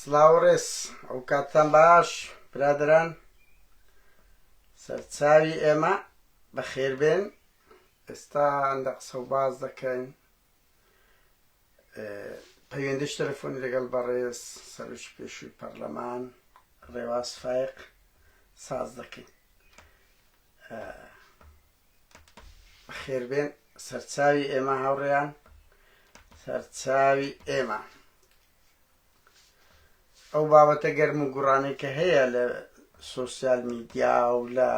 سڵاو و ڕێز ئەو کاتتان باش برادەران سەرچاوی ئێمە بەخێربێن ئێستا هەندە قسە و باز دەکەین پەیوەندیش تەلەفۆنی لەگەڵ بەڕێز سەرۆکی پێشووی پەرلەمان ڕێواز فایق ساز دەکەین بەخێربێن سەرچاوی ئێمە هاوڕێیان سەرچاوی ئێمە ئەو بابەتە گەرم و گوڕانەی کە هەیە لە سۆسیال میدیا و لە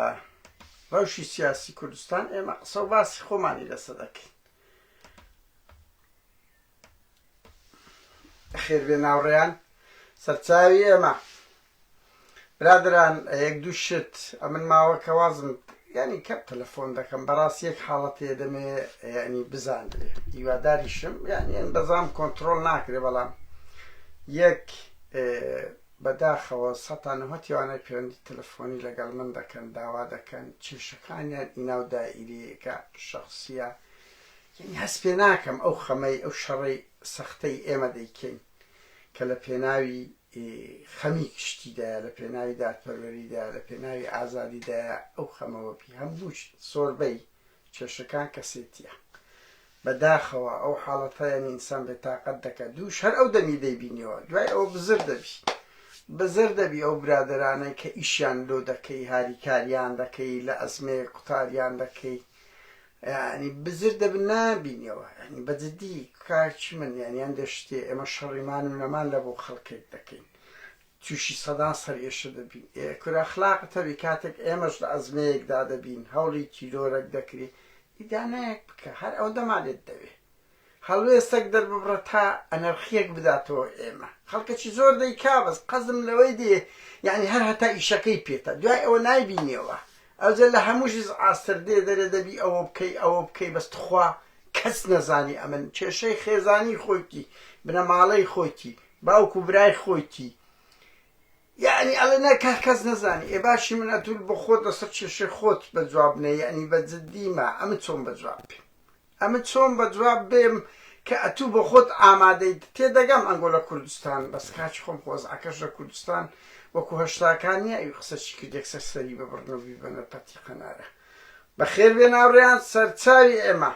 ڕەوشی سیاسی کوردستان ئێمە قسە و باسی خۆمانی لەسەر دەکەین خێربێ ناوڕێیان سەرچاوی ئێمە برادەران یەک دوو شت ئەمن ماوە کە وازم یعنی کەم تەلەفۆن دەکەم بەڕاستی یەک حاڵەتێ دەمێ یعنی بزاندرێ هیواداریشم یعنی ئەم بەزام کۆنتترۆل ناکرێ بەڵام یەک بەداخەوە سەتا نەهەتیوانە پەیوەندی تەلەفۆنی لەگەڵ من دەکەن داوا دەکەن کێشەکانیان ئیناو دائیرەیەکە شخصیە یعنی هەست پێ ناکەم ئەو خەمەی ئەو شەڕەی سەختەی ئێمە دەیکەین کە لە پێناوی خەمی گشتیدایە، لە پێناوی دادپەروەریدایە، لە پێناوی ئازادیدایە، ئەو خەمەوە بی هەموو زۆربەی کێشەکان کەسێتیە. بە داخەوە ئەو حاڵەتە یانی ئینسان بێ تاقەت دەکا. دووش هەر ئەو دەمی دەیبینیەوە. دوای ئەوە بزر دەبی. بزر دەبی ئەو برادەرانەی کە ئیشیان لۆ دەکەی، هاریکاریان دەکەی، لە ئەزمەیەک قوتاریان دەکەی، یانی بزر دەبن نایانبینیەوە یانی بە جدی کاک چی من یانی هەندێ شتێ ئێمە شەڕی مان و نەمان لە بۆ خەڵکێک دەکەین تووشی سەدان سەر ئێشە دەبین ئێ کورە ئەخلاقت هەبی کاتێک ئێمەش لە ئەزمەیەکدا دەبین هەوڵی تیرۆرەک دەکرێ ئیدانەیەک بکە هەر ئەوەندەمان لێت دەوێ هەڵوێستەک دەرببڕە تا ئەنەرخیەک بداتەوە ئێمە خەڵکەکی زۆر دەیکا بەس قەزم لەوەی دێ یانی هەر هەتا ئیشەکەی پێتە دوای ئەوە نایبینیەوە ئەوجە لە هەمووشی زعاستر دێ دەرێ دەبی ئەوە بکەی ئەوە بکەی بەس تخوا کەس نەزانی ئەمن کێشەی خێزانی خۆیتی بنەماڵەی خۆیتی باوک و برای خۆیتی یەعنی ئەڵێ نا کاک کەس نەزانی ئێ باشی من ئەتوو بۆ خۆت لەسەر کێشەی خۆت بە جواب نەی یەعنی بە جدیمە ئەمن چۆن بە جواب بێم ئەمن چۆن بە جواب بێم کە ئەتوو بۆ خۆت ئامادەیت تێدەگەم ئەنگۆ لە کوردستان بەس کاکی خۆم خۆزعەکەش لە کوردستان وەکو هەشتاکان نییە ئەوی قسەچی کرد یەکسەر سەری ببڕن و بیبەنە پەتی قەنارە بەخێر بێن هاوڕێیان سەرچاوی ئێمە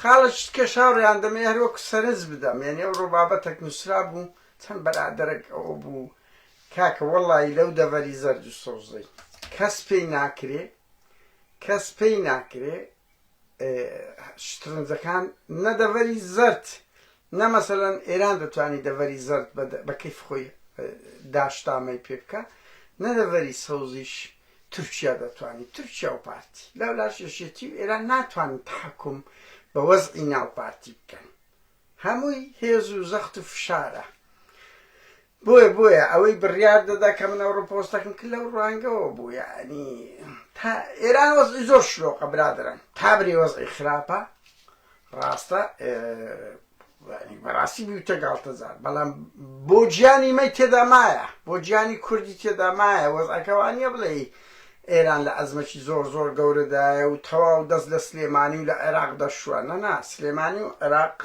خاڵە شتکەش هاوڕێیان دەمەوێ هەر وەکو سەرنج بدەم یعنی ئەوڕۆ بابەتەک نووسرا بوو چەند بەرادەرەک ئەوە بوو کاکە وەڵی لەو دەڤەری زەرد و سەوزەی کەس پێی ناکرێ کەس پێی ناکرێ شترنجەکان نە دەڤەری زەرد نە مەسەلەن ئێران دەتوانی دەڤەری زەرد بە کەیف خۆی داشتامەی پێ بکە نە دەڤەری سەوزیش تورکیا دەتوانی تورکیا و پارتی لەولاش یەکێتی و ئێران ناتوانن تحکم بە وەزعی ناو پارتی بکەن هەمووی هێز و زەخت و فشارە بۆیە بۆیە ئەوەی بڕیار دەدا کە من ئەوڕۆ پۆستەکم کرد لەو ڕوانگەوە بوو یعنی تا ئێران وەزعی زۆر شلۆقە برادران تا بری وەزعی خراپە ڕاستە بەڕاستی بیوتە گاڵتەجار بەڵام بۆ گیانی مەی تێدا مایە بۆ گیانی کوردی تێدا مایە وەزعەکەوانە بڵێ ئێران لە ئەزمەکی زۆر زۆر گەورەدایە و تەواو دەست لە سلێمانی و لە عێراق دەشوە نەنا سلێمانی و عێراق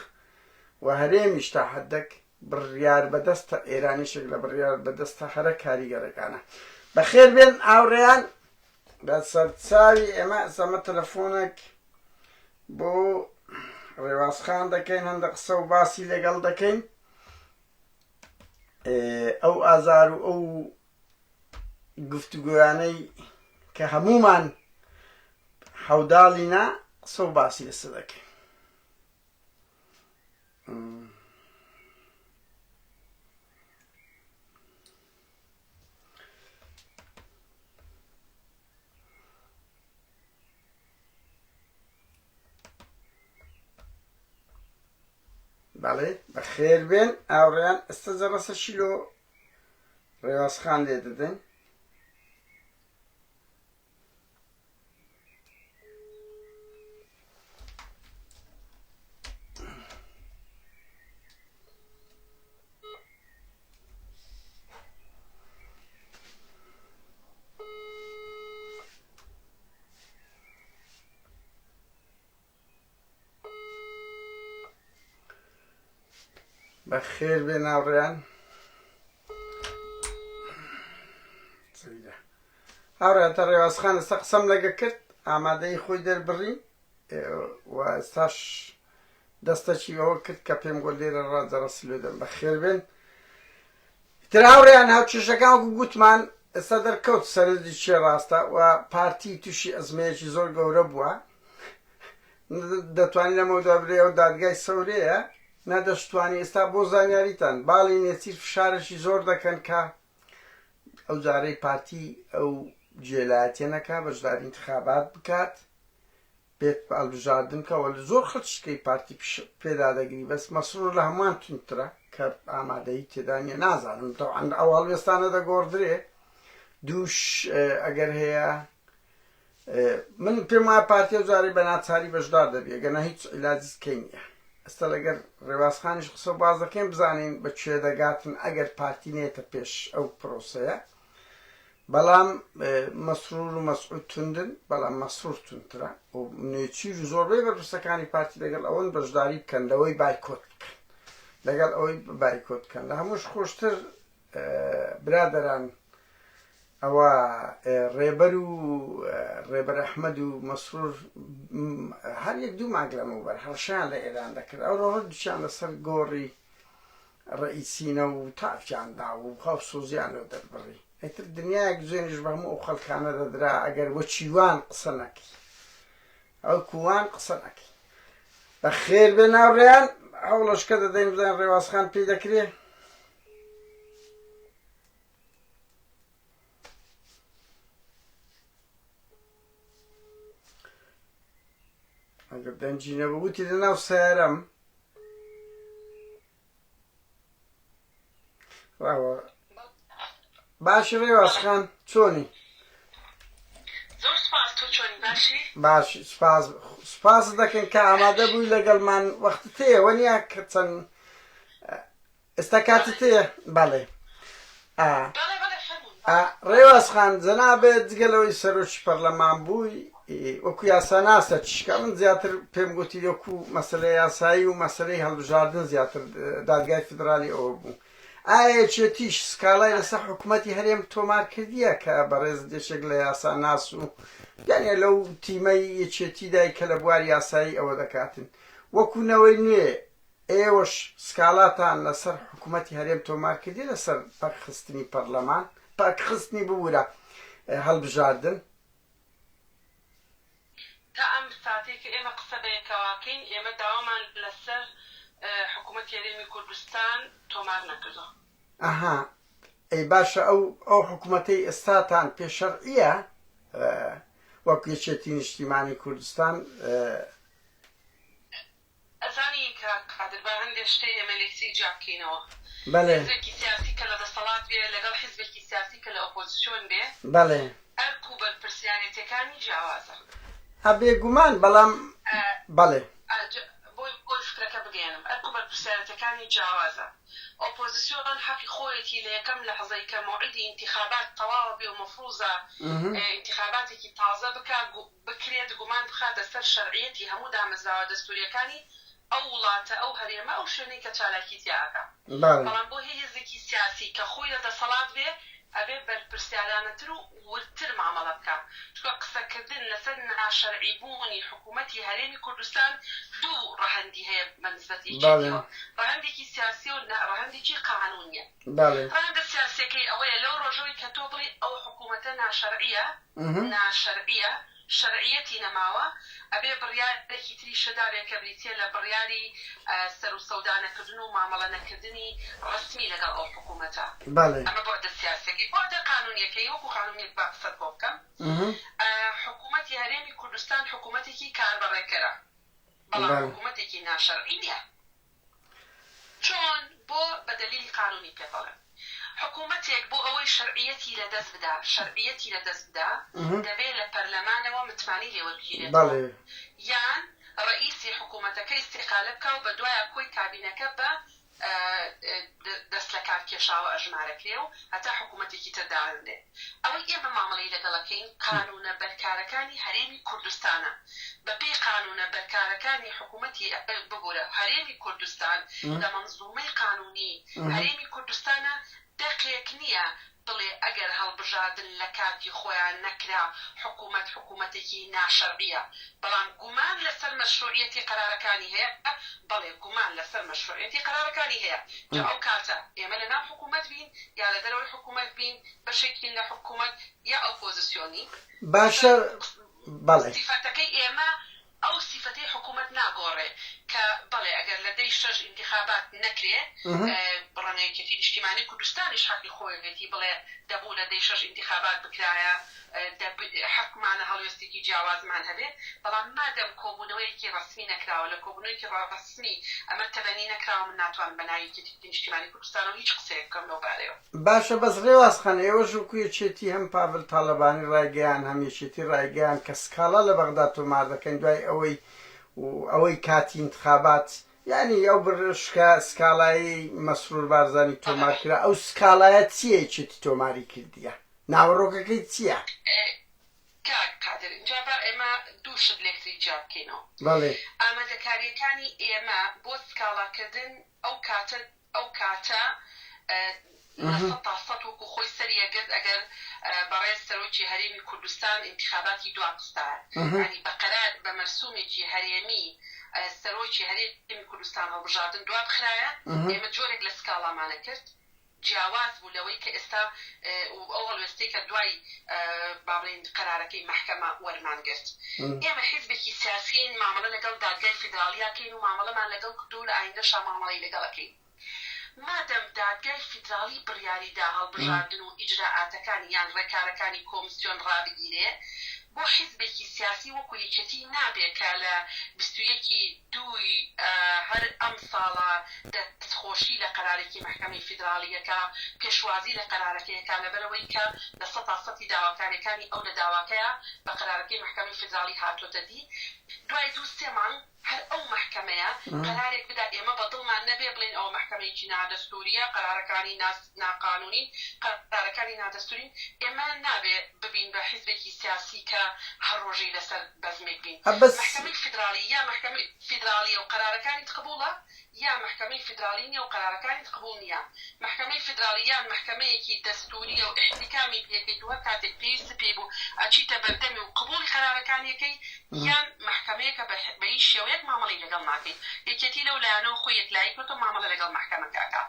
و هەرێمیش تا حدەک بڕیار بەدەستە ئێران یەکێک لە بڕیار بەدەستە هەرە کاریگەرەکانە. بەخێر بێن هاوڕێیان بە سەرچاوی ئێمە ئەسەمە تەلەفۆنێک بۆ ڕێواز خان دەکەین هەندە قسە و باسی لەگەڵ دەکەین ئەو ئازار و ئەو گفتوگۆیانەی کە هەمومان حەوداڵینا قسە و باسی لەسەر دەکەین. بەڵێ بەخێر بێن ئاوڕیان ئێستا جەڕەسە شیلۆ ڕێوازخان لێ دەدەین. بەخێر بێن هاوڕێیان. هاوڕێیان تا ڕێواز خان ئێستا قسەم لەگە کرد ئامادەیی خۆی دەربڕی و ئێستاش دەستەکی ئەوە کرد کە پێم گۆت لێرە ڕا جەڕەسی لێ دەم بەخێر بێن تر هاوڕێیان هاوکێشەکان وەکو گوتمان ئێستا دەرکەوت سەرنجی چێ ڕاستە و پارتی تووشی ئەزمەیەکی زۆر گەورە بووە دەتوانین لەمەودا برێ ئەو دادگای سەورەیە نە دەشتوانی ئێستا بۆ زانیاریتان باڵی نێچیر فشارێکی زۆر دەکەن کە ئەو جارەی پارتی ئەو جێلایەتیە نەکا بەشداری انتخابات بکات بێت بە هەڵبژاردن کە وە زۆر خەڵکیشکەی پارتی پێدا دەگری بەس مەسرور لە هەمووان توندترە کە ئامادەیی تێدا نیە نازانم تەوان ئەو هەڵوێستانە دەگۆڕدرێ دووش ئەگەر هەیە من پێم وایە پارتی ئەو جارەی بە ناچاری بەشدار دەبی ئەگەر نا هیچ عیلاجی کەی نییە ئێستا لەگەر ڕێواز خانیش قسە و باس دەکەین بزانین بە کوێ دەگاتن ئەگەر پارتی نێتە پێش ئەو پرۆسەیە بەڵام مەسرور و مەسعود توندن بەڵام مەسرور توندترە و نێچیر و زۆربەی بەرپرسەکانی پارتی لەگەڵ ئەوەن بەشداری بکەن لەوەی بایکۆت بکەن لەگەڵ ئەوەی بایکۆت بکەن لە هەمووش خۆشتر برادەران ئەوە ڕێبەر و ڕێبەر ئەحمەد و مەسرور هەر یەک دوو مانگ لەمەوبەر هەڕەشەیان لە ئێران دەکرد ئەوڕۆ هەردووکیان لەسەر گۆڕی ڕەئیسینە و تافیان دا و هاوسۆزیان لۆ دەربڕی ئیتر دنیایەک جوێنیش بە هەموو ئەو خەڵکانە دەدرا ئەگەر وەکی وان قسە نەکەی ئەو کووان قسە نەکەی بەخێر بێن هاوڕێیان هەوڵەشکە دەدەین بزانین ڕێواز خان پێی دەکرێ ئەگەر دەنگی نەبوو وتی لە ناو سەیارەم ڕاوە باشی ڕێواز خان چۆنی زۆر سپاس تۆ چۆنی باشی باشی سپاس سپاس دەکەین کە ئامادە بووی لەگەڵمان وەختت هەیە وەنیە کە چەند ئێستا کاتت هەیە بەڵێ ئا بەڵێ بەڵێ فەرموون ئا بەڵێ. ڕێواز خان جەنابت جگە لەوەی سەرۆکی پەرلەمان بووی وەکو یاساناسە چیشکە من زیاتر پێم گوتی وەکو مەسەلە یاسایی و مەسەلەی هەڵبژاردن زیاتر دادگای فیدرالی ئەوە بوو ئایا یەکێتیش سکاڵای بەڵێ. لەسەر حکوومەتی هەرێم تۆمار کردیە کە بەڕێزت یەکێک لە یاساناس و یانە لەو تیمەی یەکێتیدای کە لە بواری یاسایی ئەوە دەکاتن وەکو نەوەی نوێ ئێوەش سکاڵاتان لەسەر حکومەتی هەرێم تۆمار کردیە لەسەر پەکخستنی پەرلەمان پەکخستنی ببورە هەڵبژاردن؟ تا ئەم ساتەی کە ئێمە قسە بەیەکەوەکەین ئێمە داوامان لەسەر حکومەتی هەرێمی کوردستان تۆمار نەکردوە. ئەها ئەی باشە ئەو ئەو حکومەتەی ئێستاتان پێ شەرعیە وەک یەکێتی نیشتیمانی کوردستان؟ ئەزانی کاک قادر با هەندێ شتێ ئێمە لێکتری جیا بکەینەوە. بەلێ. حیزبێکی سیاسی کە لە دەسەڵات بێ لەگەڵ حیزبێکی سیاسی کە لە ئۆپۆزسیۆن بێ بەلێ. ئەرک و بەرپرسیارێتیەکانی جیاوازە. ئە بێگومان بەڵام بەڵێ. بۆی بۆی فکرەکە بگەیەنم ئەرک و بەرپرسیارێتیەکانی جیاوازە. ئۆپۆزسیۆن حەقی خۆیەتی لە یەکەم لەحزەی کە مەوعیدی ئینتیخابات تەواوە بێ و مەفروزە ئینتیخاباتێکی تازە بکا بکرێت گومان بخاتە سەر شەرعیەتی هەموو دامەزراوە دەستوریەکانی ئەو وڵاتە، ئەو هەرێمە، ئەو شوێنەی کە چالاکی تیا ئەکا. بەڵام بۆ هێزێکی سیاسی کە خۆی لە دەسەڵات بێ ئەبێ بەرپرسیارانەتر و وردتر مامەڵە بکا. چونکە قسەکردن لەسەر ناشەرعی بوونی حکوومەتی هەرێمی کوردستان دوو ڕەهەندی هەیە بە نسبەت یەکێتیەوە، ڕەهەندێکی سیاسیە و ڕەهەندێکی قانوونیە. ڕەهەندە سیاسیەکەی ئەوەیە لەو ڕۆژەوەی کە تۆ بڵێی ئەو حکوومەتە ناشەرعیە، ناشەرعیە، شەرعیەتی نەماوە، ئەبێ بڕیارێکی تریشە دابێ کە بریتیە لە بڕیاری سەروسەودا نەکردن و مامەڵە نەکردنی ڕەسمی لەگەڵ ئەو حکوومەتە. ئەمە بوعدە سیاسیەکەی. بوعدە قانوونیەکەی، وەکوو قانوونیەک با قسەت بۆ بکەم، حکوومەتی هەرێمی کوردستان حکوومەتێکی کاربەڕێکەرە، بەڵام حکوومەتێکی ناشەرعی نیە. چۆن؟ بۆ بە دەلیلی قانونی پێت ئەڵێم. حکومەتێک بۆ ئەوەی شەرعیەتی لە دەست بدا، شەرعیەتی لە دەست بدا، دەبێ لە پەرلەمانەوە متمانەی لێ وەربگیرێتەوە. یان ڕەئیسی حکومەتەکە ئیستیقالە بکا و بە دوایا کۆی کابینەکە بە دەست لە کار کێشاوە ئەژمارەکرێ و هەتا حکومەتێکی تر دانرێ. ئەوەی ئێمە مامەڵەی لەگەڵ ئەکەین قانونە بەرکارەکانی هەرێمی کوردستانە. بەپێی قانونە بەرکارەکانی حکومەتی ببورە هەرێمی کوردستان لە مەنزومەی قانونی هەرێمی کوردستانا دەقێک نیە. بڵێ ئەگەر هەڵبژاردن لە کاتی خۆیان نەکرا حکومەت حکومەتێکی ناشەرعیە، بەڵام گومان لەسەر مەشروعیەتی قەرارەکانی هەیە، بەڵێ گومان لەسەر مەشروعیەتی قەرارەکانی هەیە، جا ئەو کاتە ئێمە لە ناو حکومەت بین یا لە دەرەوەی حکومەت بین، بەشێکین لە حکومەت یا ئۆپۆزسیۆنین، باشە بەڵێ. سیفەتەکەی ئێمە ئەو سیفەتەی حکوومەت ناگۆڕێ کە بەڵێ ئەگەر لە دەی شەش ئینتیخابات نەکرێ، ڕەنگە یەکێتی نیشتیمانی کوردستانیش حەقی خۆیەتی بڵێ دەبوو لە دەی شەش ئینتیخابات بکرایە، دەب حەقمانە هەڵوێستێکی جیاوازمان هەبێ، بەڵام مادەم کۆبوونەوەیەکی ڕەسمی نەکراوە، لە کۆبوونەوەیەکی ڕەسمی ئەمە تەبەنی نەکراوە، من ناتوانم بە ناوی یەکێتی نیشتیمانی کوردستانەوە هیچ قسەیەک بکەم لەو بارەیەوە. باشە بەس ڕێواز خان ئێوەش وەکو یەکێتی هەم پاڤل تاڵەبانی ڕایگەیان هەم یەکێتی ڕایگەیان کە سکاڵا لە بەغدا تۆمار دەکەین دوای ئەوەی ئەوەی کاتی ئینتخابات یانی ئەو بڕشکە سکاڵایەی مەسرور بارزانی تۆمار کرا ئەو سکاڵایە چیە یەکێتی تۆماری کردیە ناوەڕۆکەکەی چیە؟ کاک قادر ئینجا با ئێمە دوو شت لێکتری جیا بکەینەوە. بەڵێ. ئامادەکاریەکانی ئێمە بۆ سکاڵاکردن ئەو کاتە ئەو کاتە 100% وەکو خۆی سەری ئەگرت ئەگەر بەڕێز سەرۆکی هەرێمی کوردستان ئینتیخاباتی دواخستایە یانی بە قەرار بە مەرسومێکی هەرێمی سەرۆکی هەرێمی کوردستان هەڵبژاردن دوابخرایە ئێمە جۆرێک لە سکاڵامان ئەکرد جیاواز بوو لەوەی کە ئێستا ئەو هەڵوێستەی کە دوای با بڵێین قەرارەکەی مەحکەمە وەرمان گرت. ئێمە حیزبێکی سیاسیین مامەڵە لەگەڵ دادگای فیدراڵیا کەین و مامەڵەمان لەگەڵ کردووە و لە ئایندەشا مامەڵەی لەگەڵ ئەکەین. مادەم دادگای فیدراڵی بڕیاری دا هەڵبژاردن و ئیجرائاتەکانی یان ڕێکارەکانی کۆمسیۆن ڕابگیرێ، بۆ حیزبێکی سیاسی وەکو یەکێتی نابێ کە لە 21 ی دووی هەر ئەمساڵە دەستخۆشی لە قەرارێکی مەحکەمەی فیدراڵی ئەکا، پێشوازی لە قەرارەکەی ئەکا لەبەرئەوەی کە لە سەتا سەتی داواکاریەکانی ئەو لە داواکەیا بە قەرارەکەی مەحکەمەی فیدراڵی هاتۆتە دی، دوای دوو سێ مانگ هەر ئەو مەحکەمەیە قەرارێک بدا ئێمە بە دڵمان نەبێ بڵێین ئەوە مەحکەمەیەکی نادەستوریە، قەرارەکانی ناقانونین، قەرارەکانی نادەستورین، ئێمە نابێ ببین بە حیزبێکی سیاسی کە هەر ڕۆژەی لەسەر بەزمێک بین. بەس. مەحکەمەی فیدراڵی یا مەحکەمەی فیدراڵیە و قەرارەکانیت قبوڵە یا مەحکەمەی فیدراڵی نیە و قەرارەکانیت قبوڵ نیە. مەحکەمەی فیدراڵی یان مەحکەمەیەکی دەستوریە و ئیحتیکامی پێکەیت و هەر کاتێک پێویستت پێی بوو ئەچیتە بەردەمی و قبوڵی قەرارەکانی ئەکەی یان مەحکەمەیەکە بە بە هیچ شێوەیەک مامەڵەی لەگەڵ ناکەیت. یەکێتی لەو لایەنەوە خۆی یەکلایی کردووە مامەڵە لەگەڵ مەحکەمەکە ئەکا.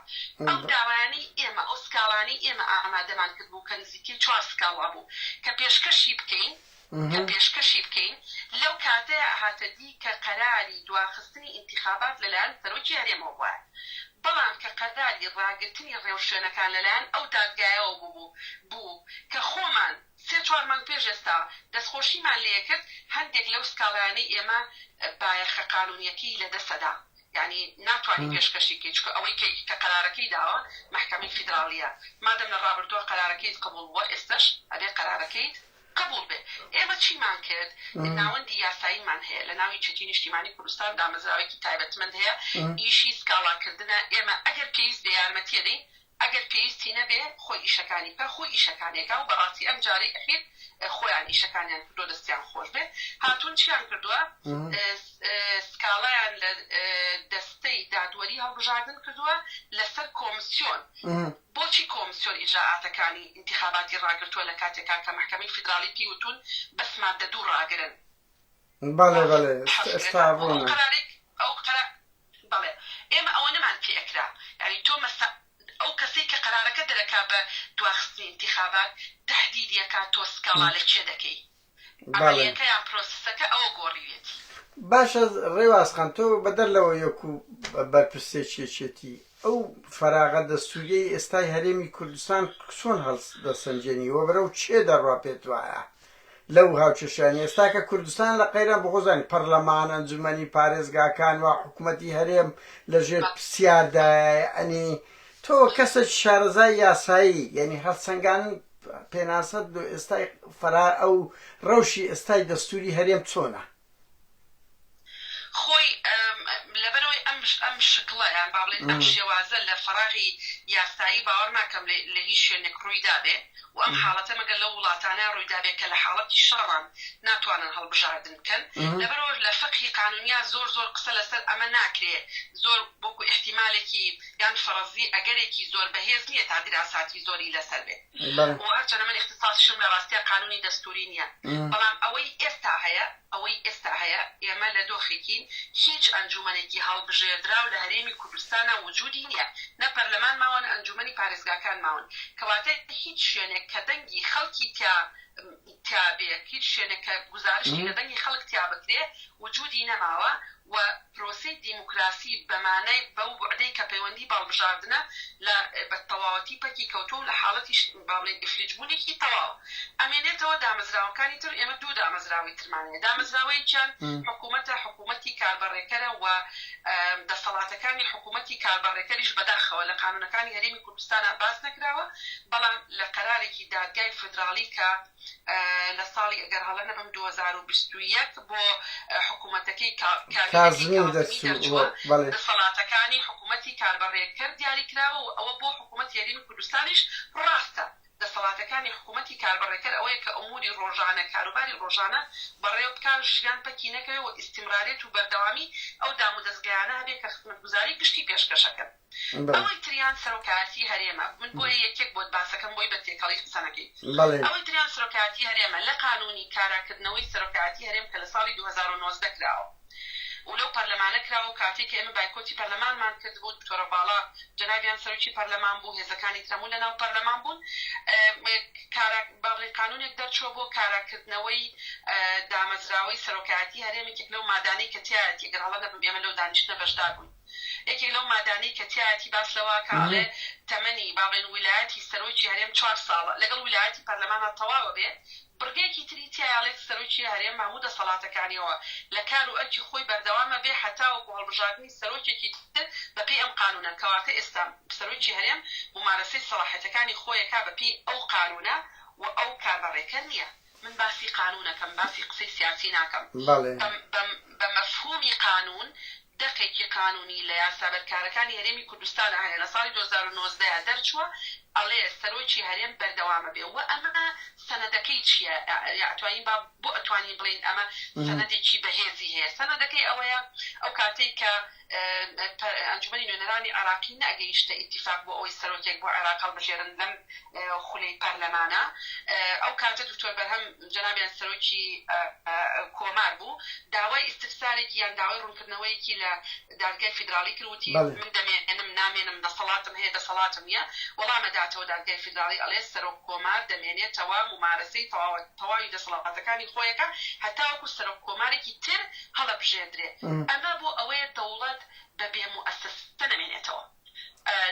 ئەو داوایانەی ئێمە، ئەو سکاڵانەی ئێمە ئامادەمان کردبوو کە نزیکەی چوار سکاڵا بوو کە پێشکەشی بکەین، کە پێشکەشی بکەین، لەو کاتەیا ئەهاتە دی کە قەراری دواخستنی ئینتیخابات لەلایەن سەرۆکی هەرێمەوە بوایە. بەڵام کە قەراری ڕاگرتنی ڕێوشوێنەکان لەلایەن ئەو دادگایەوە بووبوو بوو کە خۆمان سێ چوار مانگ پێش ئێستا دەستخۆشیمان لێکرد، هەندێک لەو سکاڵایانەی ئێمە بایەخە قانونیەکەی لەدەسەدا، یانی ناتوانی پێشکەشی بکەی چونکە ئەوەی کە کە قەرارەکەی داوە مەحکەمەی فیدراڵیە، مادەم لە ڕابردووە قەرارەکەیت قبوڵ بووە ئێستەش ئەبێ قەرارەکەیت قبوڵ بێ. ئێمە چیمان کرد؟ ناوەندی یاساییمان هەیە لە ناو یەکێتی نیشتیمانی کوردستان دامەزراوەیەکی تایبەتمەند هەیە ئیشی سکاڵاکردنە، ئێمە ئەگەر پێویست بێ یارمەتی ئەدەین ئەگەر پێویستی نەبێ خۆی ئیشەکانی بکا خۆی ئیشەکانی ئەکا و بەڕاستی ئەم جارەی ئەخیر خۆیان ئیشەکانیان کردووە دەستیان خۆش بێ هاتوون چیان کردووە سکاڵایان لە دەستەی دادوەری هەڵبژاردن کردووە لەسەر کۆمسیۆن بۆچی کۆمسیۆن ئیجرائاتەکانی ئینتیخاباتی ڕاگرتووە لە کاتێکا کە مەحکەمەی فیدراڵی پێی وتوون بەس مادە دوو ڕاگرن بەڵێ بەڵێ ئێستا ڕوونە. ئەو قەرا بەڵێ ئێمە ئەوەنەمان پێ ئەکرا یانی تۆ مەسە ئەو کەسەی کە قەرارەکە دەرەکا بە دواخستنی ئینتیخابات تەهدیدی ئەکا تۆ سکاڵا لە کێ دەکەی عەمەلیەکە یان پرۆسسەکە ئەوە گۆڕیوێتی. باشە ڕێواز خان تۆ بەدەر لەوە یەکو بەرپرسێکی یەکێتی ئەو فەراغە دەستوریەی ئێستای هەرێمی کوردستان چۆن هەڵدەسەنگێنی وە بەرەو چێ دەڕوا پێت وایە لەو هاوکێشانە ئێستا کە کوردستان لە قەیران بۆ خۆزانی پەرلەمان ئەنجومەنی پارێزگاکان و حکومەتی هەرێم لە ژێر پرسیاردایە یەعنی تۆ کەسێکی شارەزای یاسایی یەعنی هەڵسەنگانن پێناسەت لۆ ئێستای فەرا ئەو ڕەوشی ئێستای دەستوری هەرێم چۆنە؟ خۆی لەبەرئەوەی ئەم ئەم شکڵە یان با بڵێین ئەم شێوازە لە فەراغی یاسایی باوەڕ ناکەم لە هیچ شوێنێک ڕووی دابێ. و ئەم حاڵەتە مەگەر لەو وڵاتانە ڕوویدابێ کە لە حاڵەتی شەڕان ناتوانن هەڵبژاردن بکەن. لەبەرئەوە لە فقهی قانونیا زۆر زۆر قسە لەسەر ئەمە ناکرێ، زۆر وەکو ئیحتیمالێکی یان فەڕەزی ئەگەرێکی زۆر بەهێز نییە تا دیراساتی زۆری لەسەر بێ. و هەرچەندە من ئیختیساسیشم لە ڕاستیا قانونی دەستوری نییە، بەڵام ئەوەی ئێستا هەیە، ئەوەی ئێستا هەیە ئێمە لە دۆخێکین هیچ ئەنجومەنێکی هەڵبژێردراو لە هەرێمی کوردستانا وجودی نییە، نە پەرلەمان ماوە نە ئەنجومەنی پارێزگاکان ماون، کەواتە هیچ شوێنێک کە دەنگی خەڵکی تیا تیا بێ، هیچ شوێنێک کە گوزارشتی لە دەنگی خەڵک تیا بکرێ وجودی نەماوە و پرۆسەی دیموکراسی بە مانای بەو بوعدەی کە پەیوەندی بە هەڵبژاردنە لە بە تەواوەتی پەکی کەوتووە و لە حاڵەتی با بڵێین ئیفلیج بوونێکی تەواوە ئەمێنێتەوە. دامەزراوەکانی تر ئێمە دوو دامەزراوەی ترمان هەیە، دامەزراوەیەکیان حکوومەتە، حکوومەتی کاربەڕێکەرە و دەسەڵاتەکانی حکوومەتی کاربەڕێکەریش بەداخەوە لە قانوونەکانی هەرێمی کوردستانا باس نەکراوە، بەڵام لە قەرارێکی دادگای فیدراڵی کە لە ساڵی ئەگەر هەڵە نەبم 2021 بۆ حکوومەتەکەی کابینەکەی کازمی کازمی دەرچوو دەرچووە، بەڵێ. دەسەڵاتەکانی حکوومەتی کاربەڕێکەر دیاری کراوە و ئەوە بۆ حکوومەتی هەرێمی کوردستانیش ڕاستە. دەسەڵاتەکانی حکوومەتی کاربەڕێکەر ئەوەیە کە ئوموری ڕۆژانە، کاروباری ڕۆژانە بەڕێوە بکا، ژیان پەکی نەکەوێ و ئیستیمراریەت و بەردەوامی ئەو دامودەزگایانە هەبێ کە خزمەتگوزاری گشتی پێشکەشەکەن. ئەوەی تریان سەرۆکایەتی هەرێمە، من بۆیە یەک یەک بۆت باسەکەم بۆی بە تێکەڵی قسە نەکەی. ئەوەی تریان سەرۆکایەتی هەرێمە، لە قانوونی کاراکردنەوەی سەرۆکایەتی هەرێم کە لە ساڵی 2019 کراوە و لەو پەرلەمانە کراوە و کاتێک کە ئێمە بایکۆتی پەرلەمانمان کردبوو، دکتۆرە باڵا جەنابیان سەرۆکی پەرلەمان بوو، هێزەکانی تر هەموو لەناو پەرلەمان بوون، کارا با بڵێین قانوونێک دەرچووە بۆ کاراکردنەوەی دامەزراوەی سەرۆکایەتی هەرێم، یەکێک لەو مادانەی کە تیایەتی گەر هەڵە نەبم ئێمە لەو دانیشتنە بەشدار بووین. یەکێک لەو مادانەی کە تیایەتی باس لەوە ئەکا ئەڵێ تەمەنی با بڵێین ویلایەتی سەرۆکی هەرێم چوار ساڵە لەگەڵ ویلایەتی پەرلەمانا تەواوە بێ بڕگەیەکی تری تیایە ئەڵێت سەرۆکی هەرێم بە هەموو دەسەڵاتەکانیەوە لە کار و ئەرکی خۆی بەردەوام ئەبێ هەتاوەکو هەڵبژاردنی سەرۆکێکی تر بە پێی ئەم قانونە کەواتە ئێستا سەرۆکی هەرێم مومارەسەی سەڵاحیەتەکانی خۆی ئەکا بە پێی ئەو قانونە و ئەو کاربەڕێکەر نیە. من باسی قانون ئەکەم باسی قسەی سیاسی ناکەم. بەڵێ. بە مەفهومی قانون دەقێکی قانونی لە یاسا بەرکارەکانی هەرێمی کوردستانا هەیە لە ساڵی 2019 دەرچووە ئەڵێ سەرۆکی هەرێم بەردەوامە بێ وە ئەمە سەنەدەکەی چیە ئەتوانین با بۆ ئەتوانین بڵێین ئەمە سەنەدێکی بەهێزی هەیە سەنەدەکەی ئەوەیە ئەو کاتەی کە ئەنجومەنی نوێنەرانی عێراقی نەگەیشتە ئیتیفاق بۆ ئەوەی سەرۆکێک بۆ عێراق هەڵبژێرن لەم خولەی پەرلەمانە، ئەو کاتە دکتۆر بەرهەم جەنابیان سەرۆکی کۆمار بوو، داوای ئیستفسارێکی یان داوای ڕوونکردنەوەیەکی لە دادگای فیدراڵی کرد، وتی من دەمێنم نامێنم، دەسەڵاتم هەیە دەسەڵاتم نییە، وەڵام ئەداتەوە دادگای فیدراڵی ئەڵێ سەرۆک کۆمار دەمێنێتەوە مومارەسەی تەواوی دەسەڵاتەکانی خۆیەکا هەتاوەکو سەرۆک کۆمارێکی تر هەڵەبژێردرێ، ئەمە بۆ ئەوەیە دەوڵەت بە بێ موئەسەسە نەمێنێتەوە.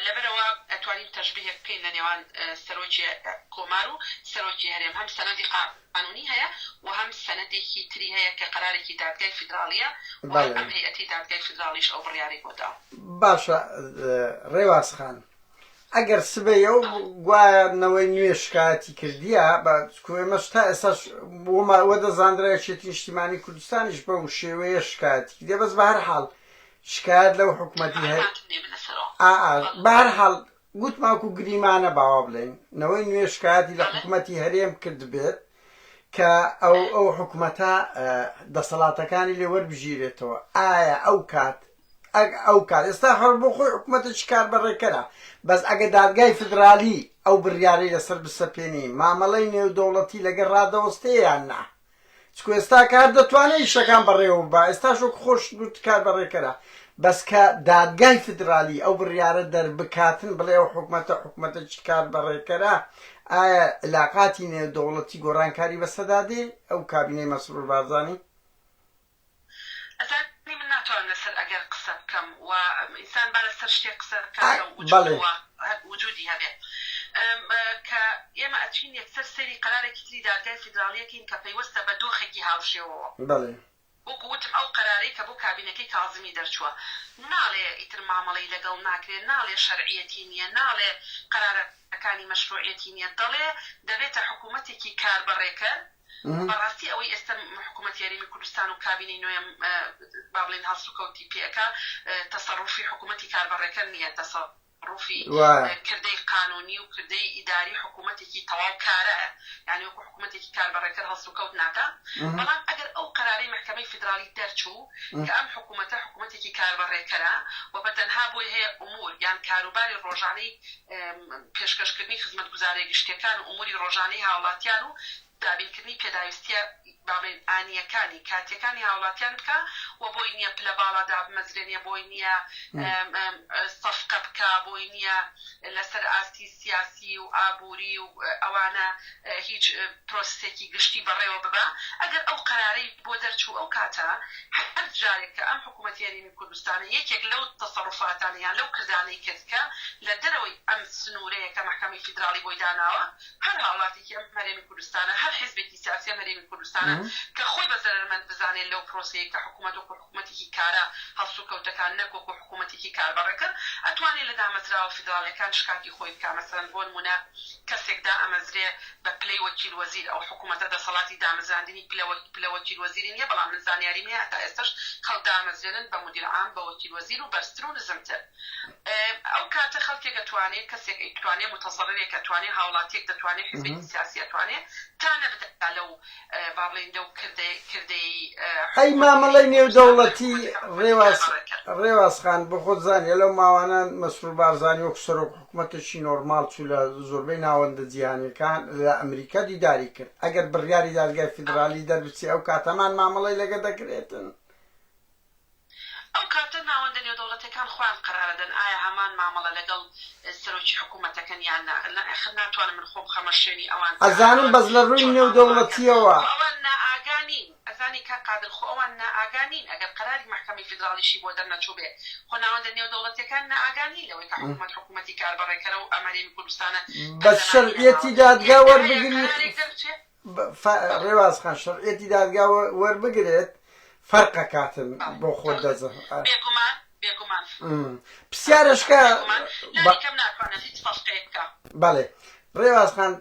لەبەرئەوە ئەتوانین تەشبیهێک بکەین لە نێوان سەرۆکی کۆمار و سەرۆکی هەرێم، هەم سەنەدی قانونی هەیە و هەم سەنەدێکی تری هەیە کە قەرارێکی دادگای فیدراڵییە و هەر ئەم هەیئەتی دادگای فیدراڵیش ئەو بڕیارەی بۆ داوە. باشە ڕێواس خان ئەگەر سبەی ئەو گوایە نەوەی نوێ شکایەتی کردیە بە چکو ئێمەش تا ئێستاش وما وە دەزاندرا یەکێتی نیشتیمانی کوردستانیش بەو شێوەیە شکایەتی کردیە بەس بە هەر حاڵ شکایەت لەو حکومەتی هەر مەعلوماتم نیە من لەسەرەوە. ئا ئا بە هەر حاڵ گوتمان وەکو گریمانە باوا بڵێین نەوەی نوێ شکایەتی لە بەڵێ. حکومەتی هەرێم کردبێت کە ئەو ئەو حکومەتە دەسەڵاتەکانی لێ وەربگیرێتەوە ئایا ئەو کات ئەگ ئەو کات ئێستا هەر بۆ خۆی حکومەتێکی کاربەڕێکەرە بەس ئەگە دادگای فیدرالی ئەو بڕیارەی لەسەر بسەپێنی مامەڵەی نێودەوڵەتی لەگەر ڕادەوەستێ یان نا چکو ئێستا کە هەر دەتوانێ ئیشەکان بەڕێوە ببا ئێستاش وەک خۆشت گوت کاربەڕێکەرە بەس کە دادگای فیدرالی ئەو بڕیارە دەربکاتن بڵێ ئەو حکومەتە حکومەتێکی کاربەڕێکەرە ئایا علاقاتی نێودەوڵەتی گۆڕانکاری بەسەدا دێ ئەو کابینەی مەسرور بارزانی؟ ئەزانی من ناتوانم لەسەر ئەگەر قسە بکەم و ئینسان با لەسەر شتێک قسە بکا کە وجود و وجودی هەبێ کە ئێمە ئەچین یەکسەر سەیری قەرارێکی تری دادگای فیدراڵی ئەکەین کە پەیوەستە بە دۆخێکی هاوشێوەوە. وەکو وتم ئەو قەرارەی کە بۆ کابینەکەی کازمی دەرچووە ناڵێ ئیتر مامەڵەی لەگەڵ ناکرێ، ناڵێ شەرعیەتی نییە، ناڵێ قەرارەکانی مەشروعیەتی نییە، دەڵێ دەبێتە حکوومەتێکی کاربەڕێکەر، بەڕاستی ئەوەی ئێستە حکوومەتی هەرێمی کوردستان و کابینەی نۆیەم با بڵێین هەڵسوکەوتی پێ ئەکا تەسەڕوفی حکوومەتی کاربەڕێکەر نییە، تەسەڕوف. تەسەڕوفی وایە. کردەی قانونی و کردەی ئیداری حکوومەتێکی تەواو کارایە یانی وەکو حکوومەتێکی کاربەڕێکەر هەڵسوکەوت ناکا بەڵام ئەگەر ئەو قەرارەی مەحکەمەی فیدراڵی دەرچوو کە ئەم حکوومەتە حکوومەتێکی کاربەڕێکەرە و بە تەنها بۆی هەیە ئومور یان کاروباری ڕۆژانەی پێشکەشکردنی خزمەتگوزاریە گشتیەکان و ئوموری ڕۆژانەی هاوڵاتیان و دابینکردنی پێداویستیە با بڵێین ئانییەکانی، کاتییەکانی هاوڵاتیان بکا و بۆی نییە پلە باڵا دابمەزرێنێ، بۆی نییە سەفقە بکا، بۆی نییە لەسەر ئاستی سیاسی و ئابووری و ئەوانە هیچ پرۆسسێکی گشتی بەڕێوە ببا. ئەگەر ئەو قەرارەی بۆ دەرچوو ئەو کاتە هەر جارێک کە ئەم حکوومەتی هەرێمی کوردستانە یەکێک لەو تەسەروفاتانە یان لەو کردانەی کرد کە لە دەرەوەی ئەم سنوورەیە کە مەحکەمەی فیدراڵی بۆی داناوە، هەر هاوڵاتیکی ئەم هەرێمی کوردستانە، هەر حیزبێکی سیاسی ئەم هەرێمی کوردستانە کە خۆی بە زەرەرمەند بزانێت لەو پرۆسەیەی کە حکوومەت وەکوو حکوومەتێکی کارا هەڵسوکەوت دەکات نەک وەکوو حکوومەتێکی کاربەڕێکەر ئەتوانێ لە دامەزراوە فیدراڵیەکان شکاتی خۆی بکا مەسەلەن بۆ نموونە کەسێک دائەمەزرێ بە پلەی وەکیل وەزیر ئەو حکوومەتە دەسەڵاتی دامەزراندنی پلە پلە وەکیل وەزیری نیە بەڵام من زانیاریم هەیە هەتا ئێستەش خەڵک دائەمەزرێنن بە مودیر عام بە وەکیل وەزیر و بەرزتر و نزمتر. ئەو کاتە خەڵکێک ئەتوانێ، کەسێک ئەیتوانێ، موتەزەڕرێک ئەتوانێ، هاوڵاتیەک دەتوانێ، حیزبێکی سیاسی ئەتوانێ تانە بدا لەو با بڵێین لەو کردەی کردەی ئەی حکوومەتی مامەڵەی هەرێمی کوردستان بڵێ نێودەوڵەتی حکوومەتەکە حکوومەتی ڕێواس کاربەڕێکەر. ڕێواس خان بۆ خۆت زانیە لەو ماوانە مەسرور بارزانی وەک سەرۆک حکومەتێکی نۆرماڵ چوو لە زۆربەی ناوەندە جیهانیەکان لە ئەمریکا دیداری کرد ئەگەر بڕیاری دادگای فیدرالی دەربچێ ئەو کات هەمان مامەڵەی لەگە دەکرێتن؟ ئەو کاتە ناوەندە نێودەوڵەتیەکان خۆیان قەرارەدەن ئایا هەمان مامەڵە لەگەڵ سەرۆکی حکومەتەکەن یان نا، نا ئاخر ناتوانم من خۆم بخەمە شوێنی ئەوان کە ئەزانم ئەوان بەس لە ڕووی چۆن مامەڵە ئەکەن، نێودەوڵەتیەوە. خۆ ئەوان نائاگا نین، ئەزانی کاک قادر خۆ ئەوان نائاگا نین ئەگەر قەراری مەحکەمەی فیدراڵیشی بۆ دەرنەچووبێ خۆ ناوەندە نێودەوڵەتیەکان نائاگا نین لەوەی کە حکومەت حکومەتی کاربەڕێکەرە و ئەم هەرێمی کوردستانە بەس پەرلەمانی شەرعیەتی نەماوە دادگا یەک هەیە وەربگری قەرارێک دەربچێ. بەڵێ. ڕێواز خان شەرعیەتی دادگا وەربگرێت فەرق ئەکاتن بەڵێ بۆ خۆت فەرق دەز بێگومان بێگومان پرسیارەشکە بێگومان لانی کەم ناتوانێت هیچ سەفقەیەک بکا. بەڵێ ڕێواز خان